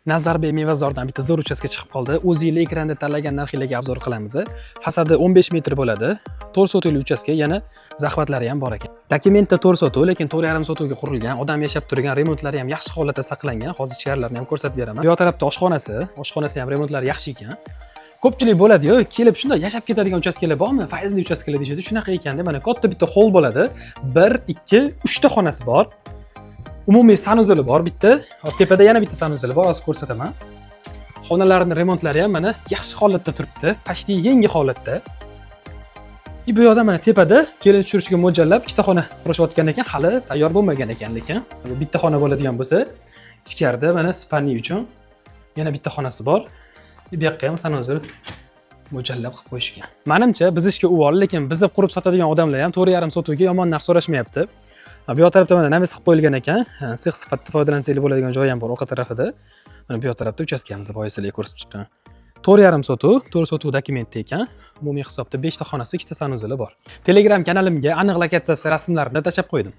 Nazarbek Mevazordan bitta zo'r uchastka chiqib qoldi. O'zinglar ekranda tanlagan narxlarga обзор qilamiz. Fasadi 15 metr bo'ladi. 4 sotixli uchastka, yana захват lari ham bor ekan. Dokumentda 4 sotuv, lekin 4,5 sotuvga qurilgan, odam yashab turgan, remontlari ham yaxshi holatda saqlangan. Hozir ichkarilarini ham ko'rsatib beraman. Bu yoq tarafda oshxonasi, oshxonasi ham remontlari yaxshi ekan. Ko'pchilik bo'ladi-yu, kelib shunday yashab ketadigan uchastkalar bormi? Fayzli uchastkalar deyishadi. Shunaqa ekanda, mana katta bitta холл bo'ladi. 1, 2, 3 ta xonasi bor. Umumiy санузел i bor bitta. Hozir tepada yana bitta санузел i bor, hozir ko'rsataman. Xonalarning remontlari ham mana yaxshi holatda turibdi, почти yangi holatda. И bu yoqda mana tepada kelin tushirishga mo'ljallab ikkita xona qurishayotgan ekan, hali tayyor bo'lmagan ekan lekin. Bu bitta xona bo'ladigan bo'lsa, ichkarida mana спальный uchun yana bitta xonasi bor. И bu yoqqa ham санузел mo'ljallab qilib qo'yishgan. Manimcha, buzishga uvol, lekin buzib qurib sotadigan odamlar ham 4,5 sotuvga yomon narx so'rashmayapti. Ha, bu yoq tarafda mana навес qilib qo'yilgan ekan. Ha, sex sifatida foydalansanglar bo'ladigan joyi ham bor orqa tarafida. Mana bu yoq tarafda uchastkamiz boya sizlarga ko'rsatib chiqqan. 4,5 sotuv, 4 sotuv dokumentda ekan. Umumiy hisobda 5 ta xonasi, 2 ta санузел i bor. Telegram kanalimga aniq lokatsiyasi rasmlarini tashlab qo'ydim.